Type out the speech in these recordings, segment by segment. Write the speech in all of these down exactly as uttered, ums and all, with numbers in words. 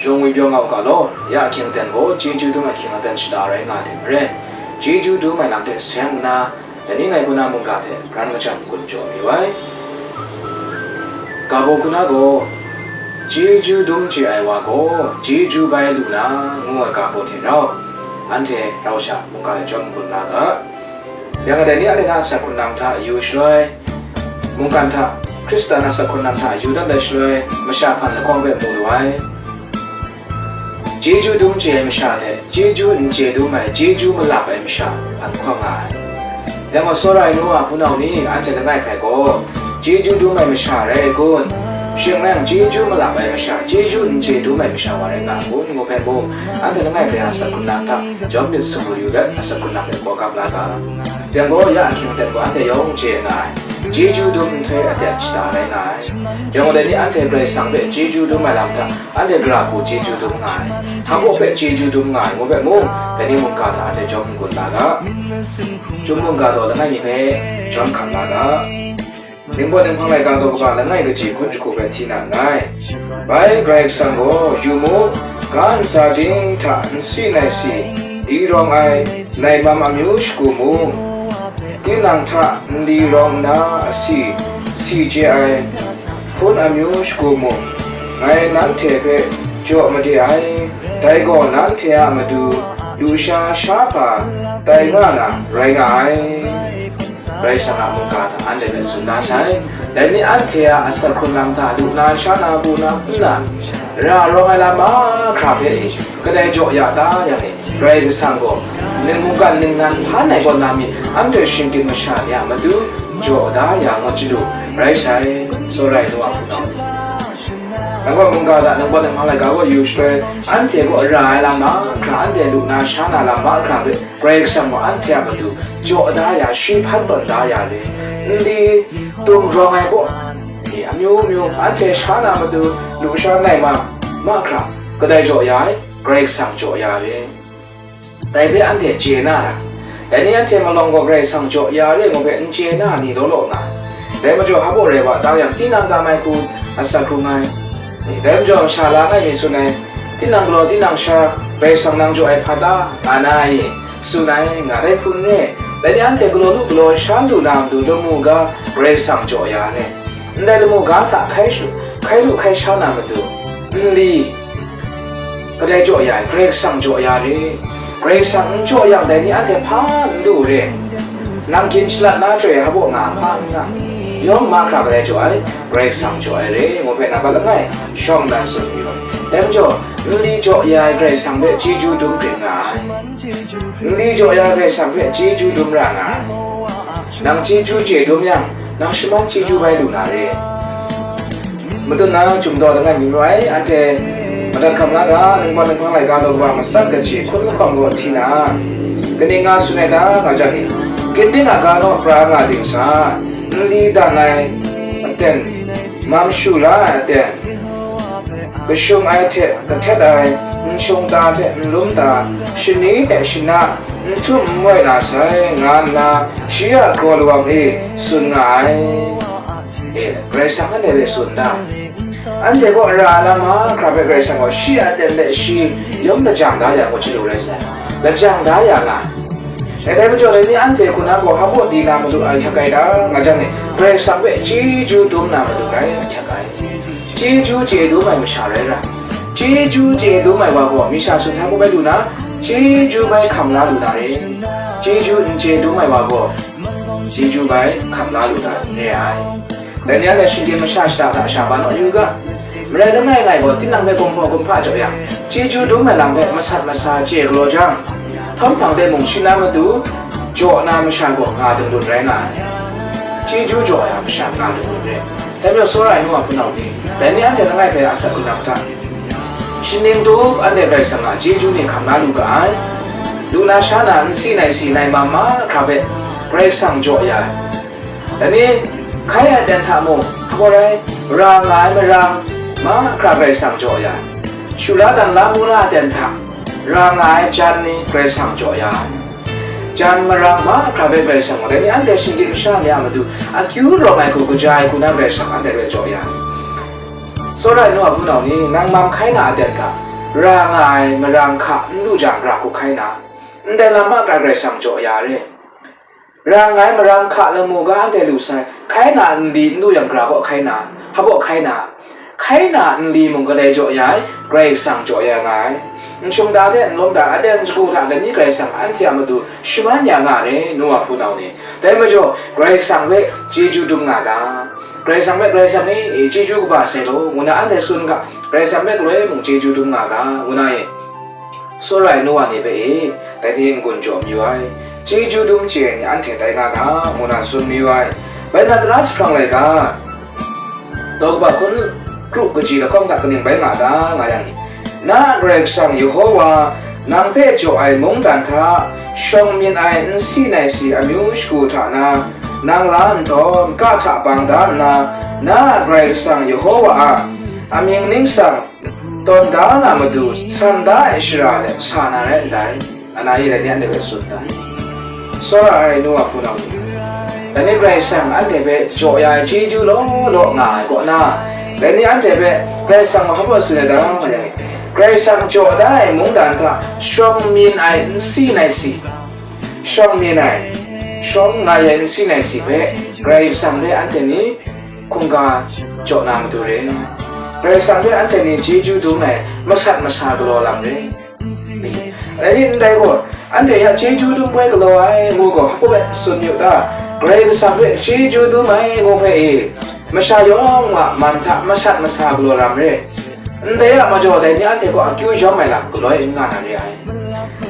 Yawng ngwi pyaw nga u ga law, ya ahkying aten gaw chyeju dum ai ahkying aten shada rai nga ai hte maren, chyeju dum ai lam hte seng nna, dai ni ngai hku na mungga hte pran majang gun jaw mi ai. Ga baw hku na gaw, chyeju dum chye ai wa gaw chyeju bai lu na, ngu ai ga baw hte rau, anhte rau sha mungga hte chyawm gun la ga. Yang dai ni anhte na asak hkrun lam hta yu shaloi, mungkan hta, Hkristan asak hkrun lam hta yu dat ai shaloi, masha hpan lahkawng hpe mu lu ai. Chyeju dum chye ai masha hte chyeju n chye dum ai, chyeju malap ai masha hpan hkawng nga ai. Dai gaw, tsawra ai nu a hpunau ni, anhte langai hkrai gaw, chyeju dum ai masha rai ai kun? Shing rai yang, chyeju malap ai masha, chyeju n chye dum ai masha wa rai nga ai kun, ngu hpe mung, anhte langai hkrai a asak hkrun lam hta jawm myit sumru yu let, asak hkrun lam hpe gawgap la ga. Yang gaw, ya ahkying aten gaw anhte yawng chye nga ai, chyeju dum nhtoi aten shada rai nga ai. Yang gaw, dai ni anhte Karai Kasang hpe chyeju dum ai lam hta, anhte gara hku chyeju dum nga ai, hpa baw hpe chyeju dum nga ai, ngu hpe mung, dai ni mungga hta anhte jawm n-gun la ga. Chyum mungga taw langai mi hpe jawm hkam la ga. Ningpawt Ninghpang laika daw kaga langai kaji hkun jahku hpe hti na nngai. Bai Karai Kasang gaw, yu mu, ga ntsa ting hta nsi nai si, li rawng ai, nai mam amyu shagu mung, tinang hta nli rawng nna asi, si chye ai, hpun amyu shagu mung, ngai nanhte hpe jaw made ai, dai gaw nanhte a matu lusha sha hpa tai nga na rai nga ai. Karai Kasang a mungga hta anhte hpe tsun da sai. Dai ni anhte a asak hkrun lam hta lu na, sha na, bu na, hpun na, ra rawng ai lam mahkra hpe e, kadai jaw ya da yang e, Karai Kasang gaw, ning mungkan ningnan hpan ai kaw na mi, anhte shinggyim masha ni a matu jaw da ya ngut chyalu, rai sai, tsawra ai nu a hpunau ni. Nang gaw mungga hta ningpawt ninghpang laika gaw yu shaloi, anhte kaw ra ai lam mahkra, anhte lu na, sha na lam mahkra hpe, Karai Kasang gaw anhte a matu jaw da ya, shi hpan tawn da ya re. Nli tung rawng ai baw, ni amyu myu, anhte sha na matu, lusha nai ma, mahkra, kadai jaw ya ai? Karai Kasang jaw ya re. Dai hpe anhte chye na ra. Dai ni anhte malawng gaw Karai Kasang jaw ya re ngu hpe n chye na ni law law nga ai. Dai majaw hpa baw rai wa tang yang, tinang ga mai hku asak hkrung ai. Dai majaw masha la ngai mi tsun ai, tinang galaw tinang sha Karai Kasang nang jaw ai hpa ta, nga na i? Tsun ai, nga dai hku n re. Dai ni anhte galaw lu galaw sha lu na matu lamu ga Karai Kasang jaw ya re. Ndai lamu ga hta hkai shu, hkai lu hkai sha na matu, nli, kadai jaw ya ai? Karai Kasang jaw ya re. Karai Kasang n jaw yang, dai ni anhte hpa n lu re. Nang gyin shalat na chyoi ai hpa baw nga hpa n nga. Yawng mahkra kadai jaw ai? Karai Kasang jaw ai re, ngu hpe na bat langai shawng nna tsun yu ai. Dai majaw, nli jaw ya ai Karai Kasang hpe chyeju dum ring nga ai. Nli jaw ya ai Karai Kasang hpe chyeju dum ra nga ai. Nang chyeju chye dum yang, nang shaman chyeju bai lu na re. Matut na chyum daw langai mi rai, anhte madat hkam la ga, ningpawt ninghpang laika daw wa matsat kaji hkun lahkawng gaw hti na, kaning nga tsun ai ta, nga jang ni, ginding a ga naw pra nga dingsa, nli dan ai aten, mam shu la ai aten, kashung ai hte kahtet ai, n shung ta hte n lum ta, shani hte shana, n htum n moi na sai, nga nna, shi a gaw lawang e tsun nga ai. E, Karai Kasang anhte hpe tsun da. Anhte kaw ra ai lam mahkra hpe Karai Kasang gaw shi a aten hte shi yawng lajang da ya ngut chyalu rai sai. Lajang da ya nga ai. E, dai majaw dai ni anhte hku na gaw hpa baw di na matu ai hkyak ai ta, nga jang ni, Karai Kasang hpe chyeju dum na matu rai ai hkyak ai. Chyeju chye dum ai masha rai ra, chyeju chye dum ai wa gaw, mi sha sut hta hku bai lu na, chyeju bai hkam la lu na re. Chyeju n chye dum ai wa gaw, chyeju bai hkam la lu na re ai. Dai ni anhte shinggyim masha shada hta sha ba naw yu ga. Marai langai ngai gaw, tinang hpe gumhpraw gumhpa jaw yang, chyeju dum ai lam hpe masat masa chye galaw jang, htawm hpang de mung shi na matu jaw na masha gaw nga dinglut rai nga ai. Chyeju jaw ai masha nga dinglut re. Dai majaw, tsawra ai nu a hpunau ni, dai ni anhte langai hpe a asak hkrun lam hta, shaning tup anhte Karai Kasang a chyeju ni hkam la lu ga ai. Lu na sha na, n si nai si nai mam mahkra hpe Karai Kasang jaw ya ai. Dai ni, hkai ai aten hta mung, hpa rai, ra nga ai marang mahkra Karai Kasang jaw ya ai. Shu la dan la mu na aten hta ra nga ai jan ni Karai Kasang jaw ya ai. Jan marang mahkra hpe Karai Kasang gaw, dai ni anhte shinggyim masha ni a matu akyu rawng ai hku kaja ai hku na Karai Kasang anhte hpe jaw ya ai. Tsawra ai nu a hpunau ni, nang mam hkai na aten hta, ra nga ai marang hka n lu jang, gara hku hkai na, ndai lam a gara Karai Kasang jaw ya re. Ra nga ai marang hka lamu ga anhte lu sai, hkai na nli n lu yang, gara kaw hkai na, hpa baw hkai na, hkai na nli mung kadai jaw ya ai, Karai Kasang jaw ya nga ai. N shung da hte n lawm da, aten shagu hta dai ni Karai Kasang anhte a matu shaman ya nga re, nu wa hpunau ni. Dai majaw, Karai Kasang hpe chyeju dum nga ga, Karai Kasang hpe, Karai Kasang e, e, chyeju kaba sai law, ngu na anhte tsun ga, Karai Kasang hpe galoi mung chyeju dum nga ga, ngu na e. Tsawra ai nu wa ni hpe e, dai ni n-gun jaw mayu ai, chyeju dum chye ai ni anhte tai nga ga, ngu na tsun mayu ai. Bai na tara jahprang laika, daw kaba hkun kru kaji lahkawng hta kaning bai nga ta, nga yang ni, na a Karai Kasang Yehova, nang hpe jaw ai mungdan hta, shawng myin ai nsi naisi amyu shagu hta na, nang la nhtawm, ka hta bang da nna, na a Karai Kasang Yehova a amying ningsang, tawn da na matu, san da ai shara de sa na rai ndai, ana e dai ni anhte hpe tsun da. Tsawra ai nu wa hpunau ni, dai ni Karai Kasang anhte hpe jaw ya ai chyeju law law nga ai kaw na, dai ni anhte hpe Karai Kasang hpa baw tsun ai da, nga yang, Karai Kasang jaw da ai mungdan hta shawng myin ai nsi naisi, shawng myin ai, shawng nga ai nsi naisi hpe Karai Kasang hpe anhte ni hkungga jaw na matu re. Karai Kasang hpe anhte ni chyeju dum ai masat masa galaw lam re. Rai ni, ndai gaw, anhte ya chyeju dum poi galaw ai ngu gaw, hpa hpe tsun yu ta? Karai Kasang hpe chyeju dum ai ngu hpe e, masha yawng a man hta masat masa galaw lam re. Ndai a majaw, dai ni anhte gaw akyu yawm ai lam galoi n nga na re ai.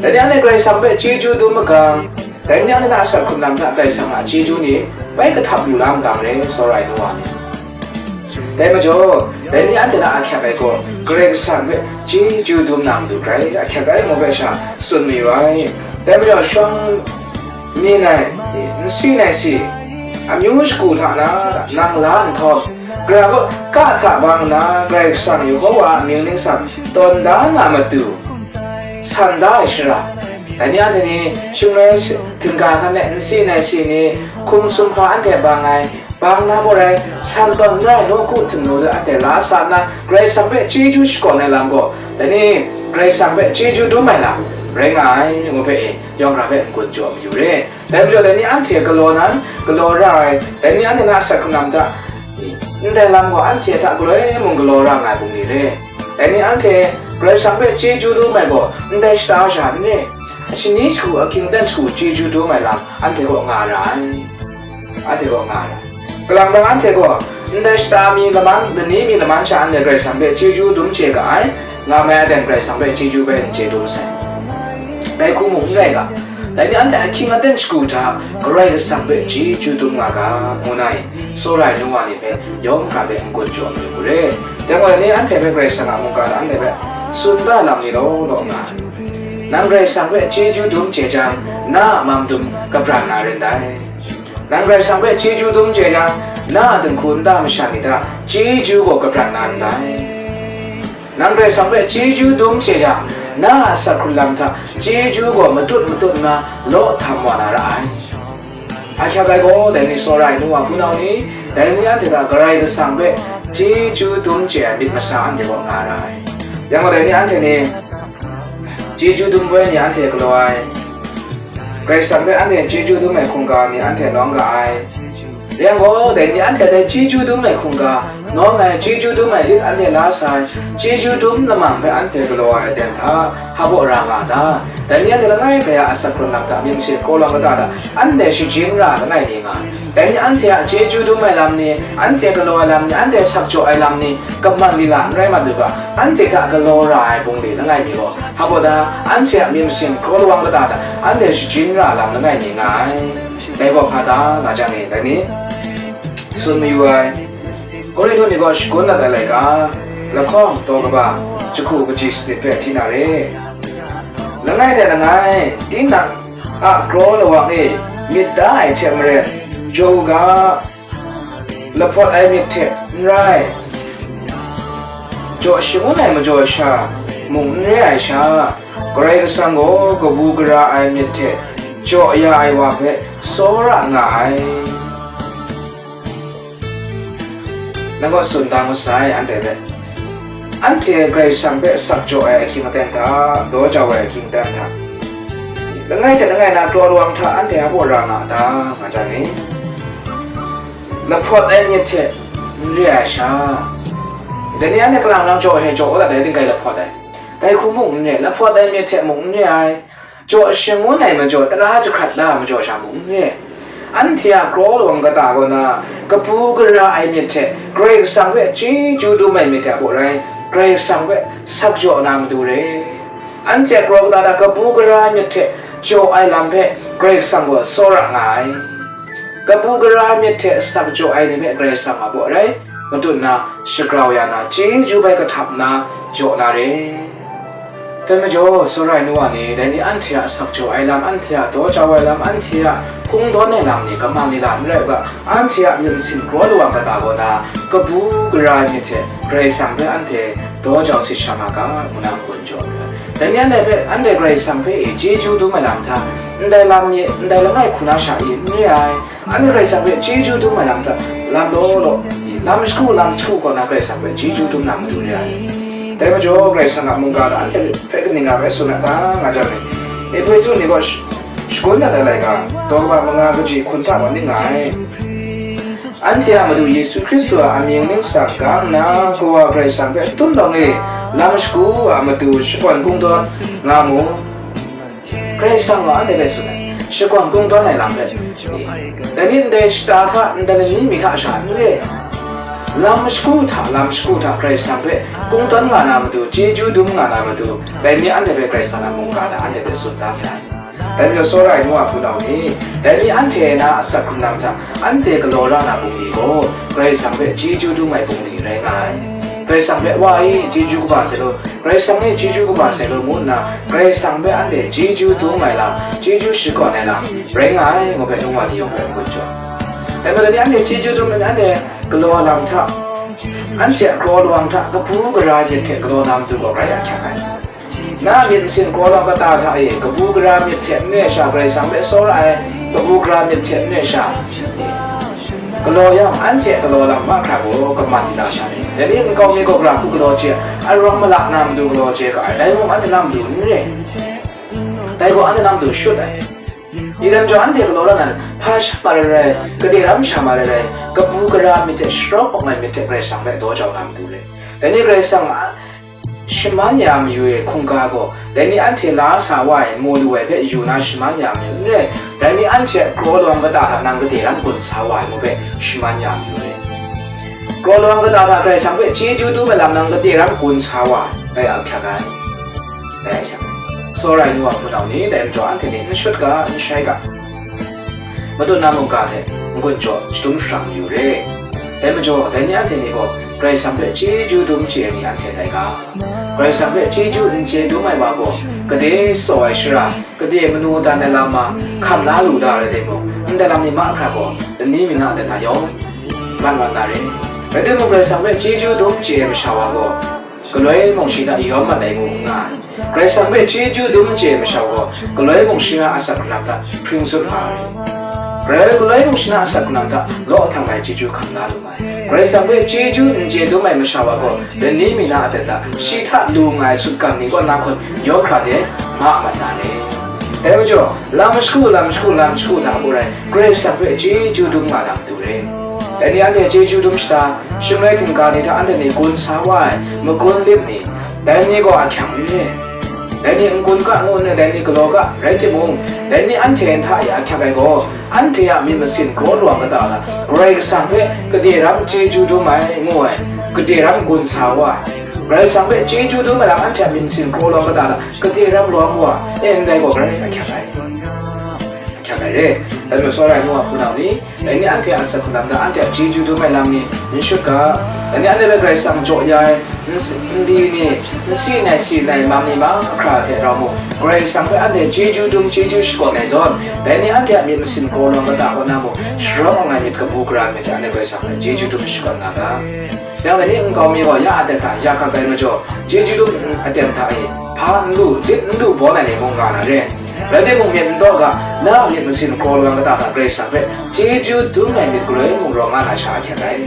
Dai ni anhte Karai Kasang hpe chyeju dum magang, dai ni anhte na asak hkrung lam hta Karai Kasang a chyeju ni bai kahtap yu la magang re, tsawra ai nu wa ni. Dai majaw, dai ni anhte na ahkyak ai gaw, Karai Kasang hpe chyeju dum na matu grai ahkyak ai ngu hpe sha tsun mayu ai. Dai majaw, shawng myin ai, nsi naisi, amyu shagu hta na, nang la nhtawm, gara kaw, ka hta bang nna, Karai Kasang Yehova a amying ningsang tawn da na matu, san da ai shara, dai ni anhte ni, shing rai htingga hkan e nsi naisi ni, hkum sumhpa anhte bang ai, bang na maw rai, san tawn da ai nawku htingnu de anhte la sa nna, Karai Kasang hpe chyeju shakawn ai lam gaw, dai ni, Karai Kasang hpe chyeju dum ai lam rai nga ai, ngu hpe e, yawng hkra hpe n-gun jaw mayu re. Dai majaw, dai ni anhte galaw nan, galaw ra ai, dai ni anhte na asak hkrung lam hta, ndai lam gaw anhte hta galoi mung galaw ra nga ai bungli re. Dai ni anhte Karai Kasang hpe chyeju dum ai gaw, ndai shata sha n re, shani shagu, ahkying aten shagu chyeju dum ai lam anhte gaw nga ra ai. Anhte gaw nga ai. Kalang nang anhte gaw, ndai shata mi laman, lani mi laman sha anhte Karai Kasang hpe chyeju dum chye ga ai, nga mai a den Karai Kasang hpe chyeju bai n chye dum sai. Dai hku mung n rai ga, dai ni anhte ahkying aten shagu hta Karai Kasang hpe chyeju dum nga ga, ngu na e, tsawra ai nu wa ni hpe yawng hkra hpe n-gun jaw mayu re. Dai gaw, dai ni anhte hpe Karai Kasang a mungga hta anhte hpe tsun da lam ni law law nga ai. Nang Karai Kasang hpe chyeju dum chye jang, na a mam dum kabran na rin dai. Nang Karai Kasang hpe chyeju dum chye jang, na a dinghku nta masha ni hta chyeju gaw kabran na ndai. Nang Karai Kasang hpe chyeju dum chye jang, na a asak hkrung lam hta chyeju gaw matut matut nna law htam wa na ra ai. Ahkyak ai gaw, dai ni tsawra ai nu wa hpunau ni, dai ni anhte hta Karai Kasang hpe chyeju dum chye ai myit masa anhte kaw nga ra ai. Yang gaw, dai ni anhte ni chyeju dum poi ni anhte galaw ai, Karai Kasang hpe anhte chyeju dum ai hkungga ni anhte nawng ga ai. Rai yang gaw, dai ni anhte dai chyeju dum ai hkungga, nawng ai, chyeju dum ai lit anhte la sai, chyeju dum lamang hpe anhte galaw ai aten hta, hpa baw ra nga ta? Dai ni anhte langai bai a asak hkrung lam hta myit masin hkraw lawang kata hta anhte shajin ra langai mi nga ai. Dai ni anhte a chyeju dum ai lam ni, anhte galaw ai lam ni, anhte sakjaw ai lam ni, kaman lila n rai mat u ga, anhte hta galaw ra ai bungli langai mi gaw, hpa baw da, anhte a myit masin hkraw lawang kata hta anhte shajin ra lam langai mi nga ai. Dai gaw hpa ta nga jang e, dai ni tsun mayu ai. Korinhtu ni gaw shagun dat ai laika, lahkawng taw kaba, jahku kaji sanit hpe hti na re. Langai hte langai, tinang a kraw lawang e myit da ai hte maren, jaw u ga, lahpawt ai myit hte n rai, jaw shangun ai majaw sha mung n re ai sha, Karai Kasang gaw kabu gara ai myit hte jaw ya ai wa hpe tsawra nga ai. Nang gaw tsun da ngut sai, anhte hpe. Anhte Karai Kasang hpe asak jaw ai ahkying aten hta, daw jau ai ahkying aten hta, langai hte langai na kraw lawang hta anhte a baw ra nga a ta, nga jang ni? Lahpawt ai myit hte n re ai sha, dai ni anhte kalang lang jaw ai hte jaw dat ai ringkai lahpawt ai, dai hku mung n re, lahpawt ai myit hte mung n re ai, jaw shangun ai majaw, tara jahkrat da ai majaw sha mung n re. Anhte a kraw lawang kata kaw na, kabu gara ai myit hte Karai Kasang hpe chyeju dum ai myit hte a baw rai, Karai Kasang hpe sak jaw na matu re. Anhte a kraw kata na kabu gara ai myit hte jaw ai lam hpe Karai Kasang gaw tsawra nga ai. Kabu gara ai myit hte sak jaw ai ni hpe Karai Kasang a baw rai, matut na, shagrau ya na, chyeju bai kahtap nna jaw na re. Dai majaw, tsawra ai nu wa ni, dai ni anhte a sak jaw ai lam, anhte a daw jau ai lam, anhte a kungdawn ai lam ni kamang ni la n rai u ga, anhte a myit masin kraw lawang kata kaw na, kabu gara ai myit hte Karai Kasang hpe anhte daw jau sit sha nga ga, ngu na n-gun jaw ai. Dai ni anhte hpe, anhte Karai Kasang hpe e chyeju dum ai lam hta, ndai lam mi, ndai langai hku na sha i n re ai, anhte Karai Kasang hpe chyeju dum ai lam hta, lam law law, lam shagu lam shagu kaw na Karai Kasang hpe chyeju dum na matu re ai. Dai majaw, Karai Kasang a mungga na anhte hpe kaning nga bai tsun ai ta, nga jang ni? Efesu ni gaw sh-, shagun dat ai laika, daw kaba manga kaji hkun hta gaw ning nga ai. Anhte a Madu Yesu Hkristu a amying ningsang gang nna, Kawa Karai Kasang hpe tun lawng e, lam shagu a matu shakawn kungdawn nga mu. Karai Kasang gaw anhte hpe tsun ai, shakawn kungdawn ai lam hpe, dai ni ndai shata hta, ndai lani mi hta sha n re. Lam shagu hta, lam shagu hta Karai Kasang hpe kungdawn nga na matu, chyeju dum nga na matu, dai ni anhte hpe Karai Kasang a mungga na anhte hpe tsun da sai. Dai majaw, tsawra ai nu a hpunau ni, dai ni anhte na asak hkrung lam hta, anhte galaw ra na bungli gaw, Karai Kasang hpe chyeju dum ai bungli rai nga ai. Karai Kasang hpe, "Wa e, chyeju kaba sai law, Karai Kasang e chyeju kaba sai law," ngu nna, Karai Kasang hpe anhte chyeju dum ai lam, chyeju shakawn ai lam, rai nga ai, ngu hpe nung wa ni yawng hpe n-gun jaw. Dai majaw ni anhte chyeju dum ai, anhte galaw lam hta, anhte a kraw lawang hta, kabu gara myit hte galaw na matu gaw grai ahkyak ai. Na myit masin kraw lawang kata hta e, kabu gara myit hte n re ai sha, Karai Kasang hpe tsawra ai, kabu gara myit hte n re ai sha, galaw yang, anhte a galaw lam mahkra gaw kaman di na sha ni? Dai ni nkau mi gaw gara hku galaw chye, arawng mala na matu galaw chye ga ai, dai mung anhte na matu n re. Dai gaw anhte na matu shut ai. Idam jau anhte galaw la na, hpa sha ma rai rai, gade ram sha ma rai rai, kabu gara myit hte sharawng awng ai myit hte Karai Kasang hpe daw jau na matu re. Dai ni Karai Kasang a, shaman ya mayu ai hkungga gaw, dai ni anhte la sa wa ai, mu lu ai hpe yu na shaman ya mayu n re. Dai ni anhte a kraw lawang kata hta nang gade ram gun sa wa ai, ngu hpe shaman ya mayu re. Kraw lawang kata hta Karai Kasang hpe chyeju dum ai lam nang gade ram gun sa wa ai, dai ahkyak ai. Dai ahkyak ai. Tsawra ai nu wa hpunau ni, dai majaw anhte ni n shut ga, n shai ga. Matut na mungga hte n-gun jaw, shadum sharang mayu re. Dai majaw, dai ni anhte ni gaw Karai Kasang hpe chyeju dum chye ai ni anhte tai ga. Karai Kasang hpe chyeju n chye dum ai wa gaw, gade tsawt ai shara, gade manu dan ai lam ma, hkam la lu da rai timung, ndai lam ni mahkra gaw, lani mi na aten hta yawng mat mat na re. Rai timung, Karai Kasang hpe chyeju dum chye ai masha wa gaw, galoi mung shi hta yawm mat ai ngu nga ai. Karai Kasang hpe chyeju dum chye ai masha gaw, galoi mung shi na asak hkrung lam hta hpring tsun nga ai. Galoi, galoi mung shi na asak hkrung lam hta law htam ai chyeju hkam la lu nga ai. Karai Kasang hpe chyeju n chye dum ai masha wa gaw, lani mi na aten hta shi hta lu nga ai sutgan ni kaw na hkawt yawng hkra de ma mat na ni? Dai majaw, lam shagu, lam shagu, lam shagu hta gaw rai, Karai Kasang hpe chyeju dum nga na matu re. Dai ni anhte chyeju dum shata, shangloi htingga ni hta anhte ni gun sa wa ai, magun lit ni, dai ni gaw ahkyak n re. Dai ni n-gun ga ngu nna dai ni galaw ga, rai timung, dai ni anhte nta e ahkyak ai gaw, anhte a myit masin kraw lawang kata hta, Karai Kasang hpe gade ram chyeju dum ai, ngu ai, gade ram gun sa wa ai. Karai Kasang hpe chyeju dum ai lam anhte a myit masin kraw lawang kata hta, gade ram lawm wa ai, e, ndai gaw grai ahkyak ai. Ahkyak ai re. Dai majaw, tsawra ai nu wa hpunau ni, dai ni anhte a asak hkrung lam hta, anhte a chyeju dum ai lam ni n shut ga. Dai ni anhte hpe Karai Kasang jaw ya ai, n s-, n di ni, n si nai si nai mam ni mahkra hte rau mung, Karai Kasang hpe anhte chyeju dum, chyeju shakawn ai zawn, dai ni anhte a myit masin kraw lawang kata kaw na mung, sharawng ai myit, kabu gara myit hte anhte Karai Kasang hpe chyeju dum shakawn nga ga. Yang dai ni nkau mi gaw ya aten hta ya gat ai majaw, chyeju dum aten hta e hpa n lu, lit n lu bawn ai ni mung nga na re. Rai timung, myit n taw ga, na a myit masin kraw lawang kata hta Karai Kasang hpe chyeju dum ai myit galoi mung rawng nga na sha ahkyak ai.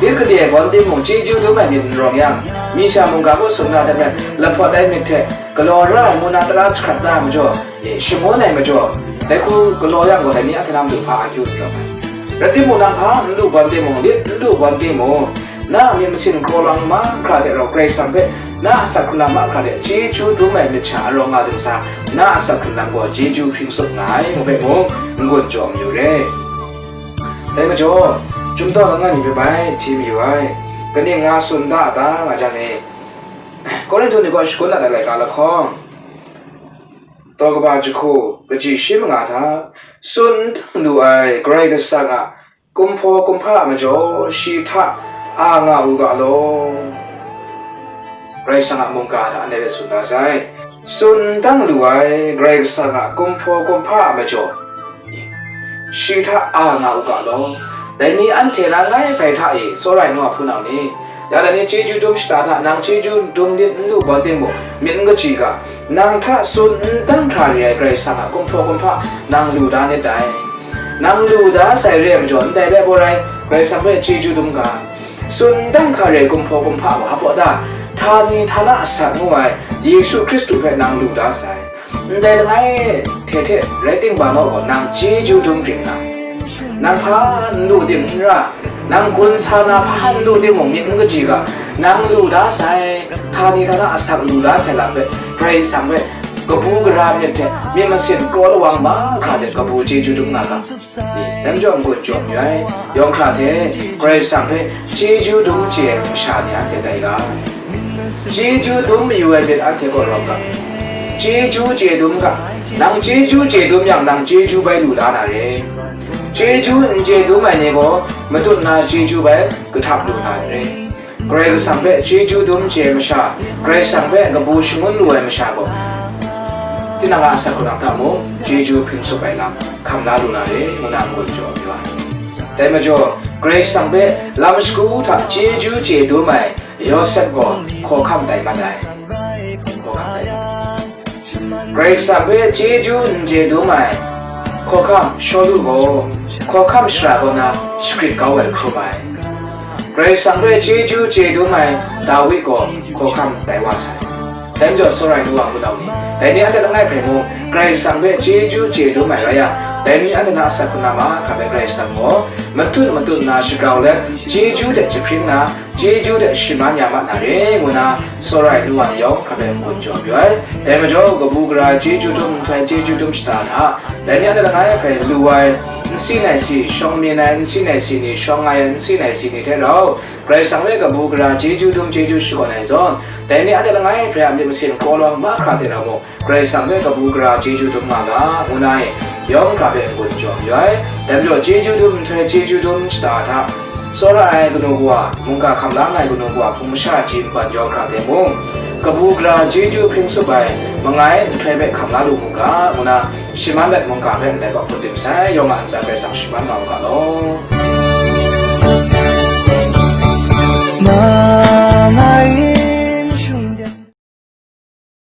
Lit kade ai bawn timung, chyeju dum ai myit n rawng yang, mi sha mungga kaw sumla hte maren lahpawt ai myit hte galaw ra ai ngu na tara jahkrat na ai majaw, e, shangun ai majaw, dai hku galaw yang gaw, dai ni a hte na matu hpa akyu n rawng ai. Rai timung, nang hpa n lu bawn timung, lit n lu bawn timung, na a myit masin kraw lang mahkra hte rau Karai Kasang hpe na a asak hkrung na mahkra hte chyeju dum ai myit sha arawng nga dingsa, na a asak hkrung na gaw chyeju hpring tsup nga ai ngu hpe mung n-gun jaw mayu re. Dai majaw, chyum tawng langai mi hpe bai hti mayu ai. Kaning nga tsun da a ta nga jang e, Korinhtu ni kaw shagun dat ai laika lahkawng, taw kaba jahku, kaji shi manga hta, tsun n dang lu ai Karai Kasang a kumhpaw kumhpa a majaw, shi hta a nga u ga law. Karai Kasang a mungga hta anhte hpe tsun da sai. Tsun n dang lu ai Karai Kasang a kumhpaw kumhpa a majaw, shi hta a nga u ga law. Dai ni anhte langai bai hta e, tsawra ai nu a hpunau ni, ya dai ni chyeju dum shata hta nang chyeju dum lit n lu bawn timung, myit n kaji ga, nang hta tsun n dang hkra re ai Karai Kasang a kumhpaw kumhpa nang lu da nit dai. Nang lu da sai re ai majaw, ndai rai baw rai, Karai Kasang hpe chyeju dum ga. Tsun n dang hkra re ai kumhpaw kumhpa wa hpaw da, htani htana asak ngu ai Yesu Hkristu hpe nang lu da sai. Ndai langai hte hte rai timung gaw, nang chyeju dum ring nga. Nang hpa n lu ding n ra, nang gun sa na hpa n lu timung, myit n kaji ga, nang lu da sai, htani htana asak lu da sai lam hpe, Karai Kasang hpe kabu gara myit hte myit masin kraw lawang mahkra hte kabu chyeju dum nga ga. Dai majaw n-gun jaw mayu ai. Yawng hkra hte Karai Kasang hpe chyeju dum chye ai masha ni anhte tai ga. Chyeju dum mayu ai myit anhte kaw rawng ga. Chyeju chye dum ga. Nang chyeju chye dum yang, nang chyeju bai lu la na re. Chyeju n chye dum ai ni gaw matut na chyeju bai kahtap lu na re. Karai Kasang hpe chyeju dum chye ai masha, Karai Kasang hpe kabu shangun lu ai masha gaw, tinang a asak hkrung na hta mung chyeju hpring tsup ai lam hkam la lu na re, ngu na n-gun jaw mayu ai. Dai majaw, Karai Kasang hpe lam shagu hta chyeju chye dum ai Yawsep gaw hkawhkam tai mat ai. Hkawhkam tai mat ai. Karai Kasang hpe chyeju n chye dum ai hkawhkam Shawlu gaw hkawhkam shara kaw na shagrit kau ai hkrum ai. Karai Kasang hpe chyeju chye dum ai Dawi gaw hkawhkam tai wa sai. Dai majaw, tsawra ai nu wa hpunau ni, dai ni anhte langai hpe mung Karai Kasang hpe chyeju chye dum ai rai yang, dai ni anhte na asak hkrung na mahkra hpe Karai Kasang gaw matut matut nna shagrau let, chyeju hte jahpring nna, chyeju hte shaman ya mat na re, ngu na tsawra ai nu wa ni yawng hkra hpe n-gun jaw mayu ai. Dai majaw, kabu gara chyeju dum nhtoi chyeju dum shata hta, dai ni anhte langai hpe lu ai, nsi nai si, shawng myin ai nsi nai si ni, shawng ai nsi nai si ni hte rau, Karai Kasang hpe kabu gara chyeju dum chyeju shakawn ai zawn, dai ni anhte langai hpe a myit masin kraw lawang mahkra hte rau mung, Karai Kasang hpe kabu gara chyeju dum nga ga, ngu na e, yawng hkra hpe n-gun jaw mayu ai. Dai majaw, chyeju dum nhtoi chyeju dum shata hta, tsawra ai kanu kawa, mungga hkam la nga ai kanu kawa, hpung masha chyi npan yawng hkra hte mung, kabu gara chyeju hpring tsup ai mangai nhtoi hpe hkam la lu mu ga, ngu na, shaman let mungga hpe ndai gaw hput dim sai, yawng a ntsa Karai Kasang shaman nga u ga law.